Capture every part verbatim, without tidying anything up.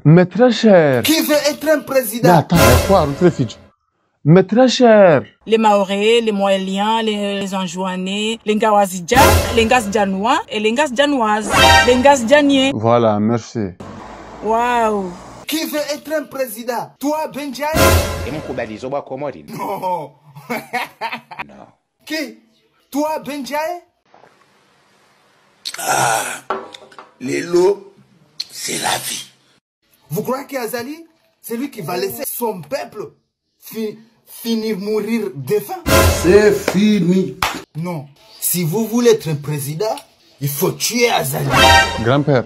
Mais très cher. Qui veut être un président? Mais attends, quoi, on fait Fidji. Mais très cher. Les Mahorais, les Mohéliens, les, les Anjouanais, les Ngawazidja, les Ngazidjanois et les Ngazidjanoises, les Ngazidjaniens. Voilà, merci. Waouh. Qui veut être un président? Toi, Benjaye? Emkubalizo bwa Komori. Non. Non. Qui? Toi, Benjaye? Ah, lelo, c'est la vie. Vous croyez qu'Azali, c'est lui qui va laisser son peuple fi- finir mourir de faim? C'est fini. Non. Si vous voulez être un président, il faut tuer Azali. Grand-père,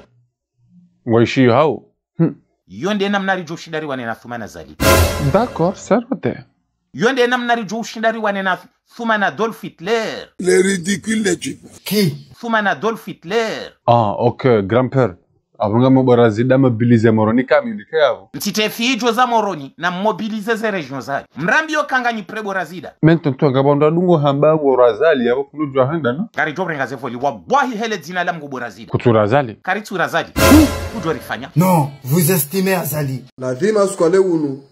waishi hao. Hmm. Yo nde namna ridjo ushinda riwane na Thumani Azali. D'accord, c'est noté. Yo nde namna ridjo ushinda riwane na Thumani Adolf Hitler. Le ridicule de type. Qui? Thumani Adolf Hitler. Ah, ok, grand-père. Apvo ngambo Razida mobilisé Moroni kamili, ke apvo. Ntsite fidjo za Moroni na mobilisé ze région zayo. Mrambiyo ka nganyi prêt bo Razida. Mais tonton, ngapvo ndo adungo hamba bo Razali, apvo kunu djwa henda, non? Ngaridjo renga ze voli, wallahi hele dzina la Mngu bo Razida. Kutsu Razali. Karitsu Razali. Kudjo rifanya. Non, vous estimez Azali. Lazima sukwale unu,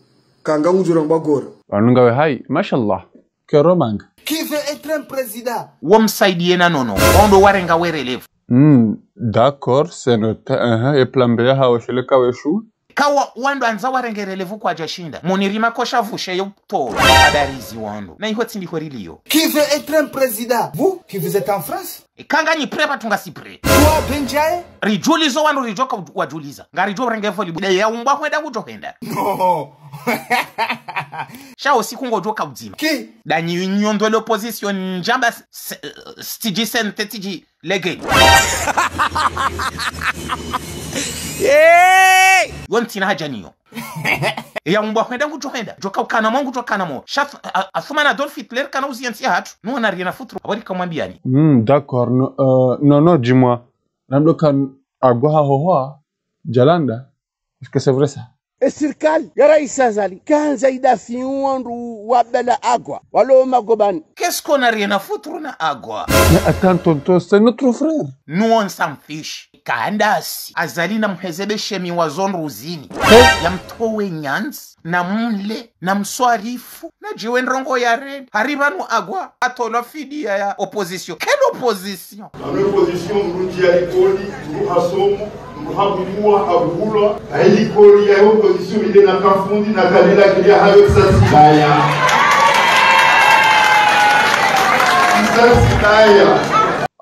kanga ngudjura ngwa gora. Wanu ngawe hai, mashallah. Kero manga. Qui veut être un président? Wo msaidiye na Nono, ondo warenga we relève. Hmm, d'accord, c'est noté. Uh-huh. E plan B ya hawo shile kawe shu. Kawa wando andza warenge relève kwadja shinda. Munirima kosha vushe yo tolo. Habari zi wando. Na iho tsindi ho riliyo. Qui veut être un président? Vous, qui vous êtes en France? E ka nganyi prêt, pvatsu ngasi prêt. Toi, Benjaye? Ridjulizo wandru ridjoka wadjuliza. Ngaridjo renge voli buda ya umbwa hwenda kudjo henda. Non. Sha usiku ngodjo ka udzima. Qui? Danyi nyondo l'opposition ndjamba s- s- stiji sente tiji lege. Hey! Yo ntsina haja niyo. Ya umbwa hwenda kudjo henda. Djoka ukana mo ngudjo kana mo. Sha Th- a- Athumani Adolf Hitler kana uziya ntsi ya hatru. Nuona rien à foutre. Awali kamwambiyani. Hmm, d'accord. Non, euh, non, non, dis-moi. Namdo kan agwa ha hohoa, Jalanda. Est-ce que c'est vrai ça? E sirikali ya Raisi Azali, kandza idafiwa wandru wa bala agwa, walo magobani. Qu'est-ce qu'on a rien à foutre na agwa? Mais attends, tonton, c'est notre frère. Nous, on s'en fiche. Kandasi, Azali na mhezebe shemi wa zondru zini. Eh? Ya mtowe nyandzi, na mle, na mswarifu, na djiwe ndrongo ya rende. Hari pvanu agwa, atolwa fidiya ya opposition. Quelle opposition? Anu opposition, mndru ndjiya likoli, mndru hasomo, mndru habubuwa, habuhulwa. Hayi likoli ya opposition, inde na kafundi, na kalila kiliya hayo sasi baya. Sasi baya.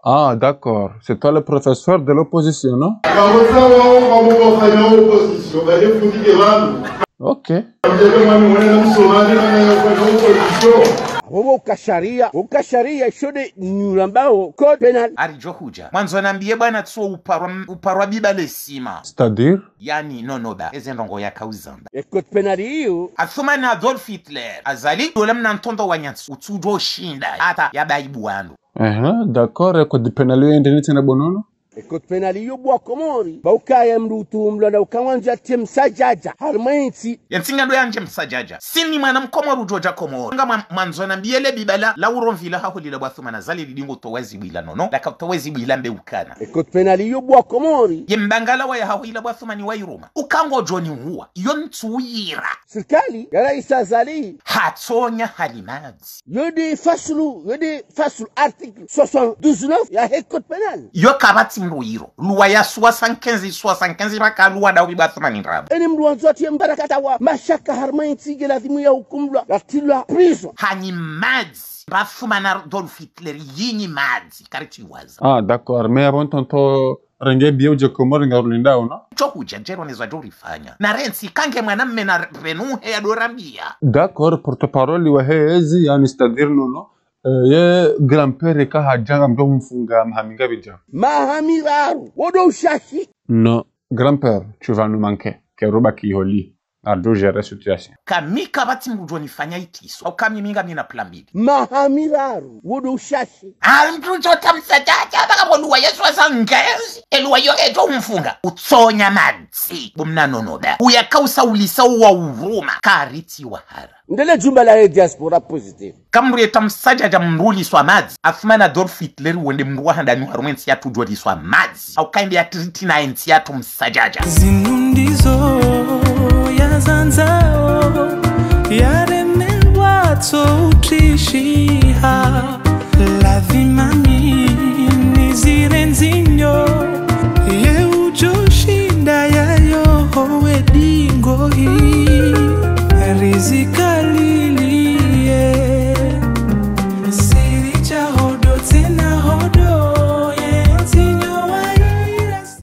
Ah, d'accord. C'est toi le professeur de l'opposition, non? Kamotsa wao, kamowafanya opposition, bale fundike pvanu. Ok. Kamdjele mwami mwana msomali, mwana yafanya opposition. Wowo ukasharia, ukasharia, isho nde nyurambao, code pénal. Aridjo hudja. Mwandzo nambiye bwana tso uparwa, uparwa biba lesima. C'est-à-dire? Yani, non, non, ba. Eze ndrongo ya kauzamba. E code pénal iyo. Athumani Adolf Hitler. Azali, dola mna ntondo wa nyantsi. Utsudjo shinda. Hata ya baibu wandru. Aha, d'accord, e code pénal iyo yende nitsi na bonono? E code pénal iyo bwa Komori, ba ukaya mndru utumbulwa na ukawandja tie msadjadja, harimwa entsi. Ye ntsi ngando yandje msadjadja. Simi mwana mkomori udjodja Komori. Nga mwa- mwandzo nambiye le bibala, la uronvila hahulila bwa Thumani Azali lidingo towa zibwila nono, laka towa zibwila mbe ukana. E code pénal iyo bwa Komori. Ye mbangala wa ya hahulila bwa Thumani wa iruma. Ukango djoni huwa, iyo ntsu yira. Sirikali, ya Raisi Azali. Hatsonya halimadi. Yo nde fasulu, yo nde fasulu article soixante-dix-neuf ya he code pénal. Yo kapvatsi mndru yiro. Loi ya soixante-quinze, soixante-quinze baka loi dawu biba Athumani ndrabo. Eni mndru wandzo atie mbarakata wa mashaka harimwa entsi nge lazimu ya hukumulwa, yatilwa prison. Hanyi madzi. Ba Athumani Adolf Hitler yinyi madzi. Karitsi waza. Ah, d'accord. Mais avant tonton, renge biye udje Komori ngarulindao, non? Tso hudja djero nezo djo rifanya. Na rentsi kange mwana mme na re- pvenu he ya dorambiya. D'accord, porte-parole wa hezi, yani c'est-à-dire non, non. Euh, ye grand-père ka hadja ngamdjo mfunga maha minga bidja. Maha miraru, wo ndo ushashi. Non, grand-père, tu vas nous manquer. Keruba ki holi. Ngardo gérer situation. Kami kapvatsi mndru djo nifanya itiso. Au kami minga mina plan mbili. Maha miraru, wo ndo ushashi. Ah, mndru djo ta msadjadja, baka bo loi ya soixante-quinze. E loi yo edjo mfunga. Utsonya madzi. Bo mna nono da. Uya kausa ulisa uwa uruma. Karitsi wa hara. Ndele djumba la ye diaspora positive. Kamndru yeta msadjadja mndru liswa madzi. Athumani Adolf Hitler wende mndru wa handani harumwa entsi yatru djo liswa madzi. Au kaende ya treat na entsi yatru msadjadja. Zinu ndizo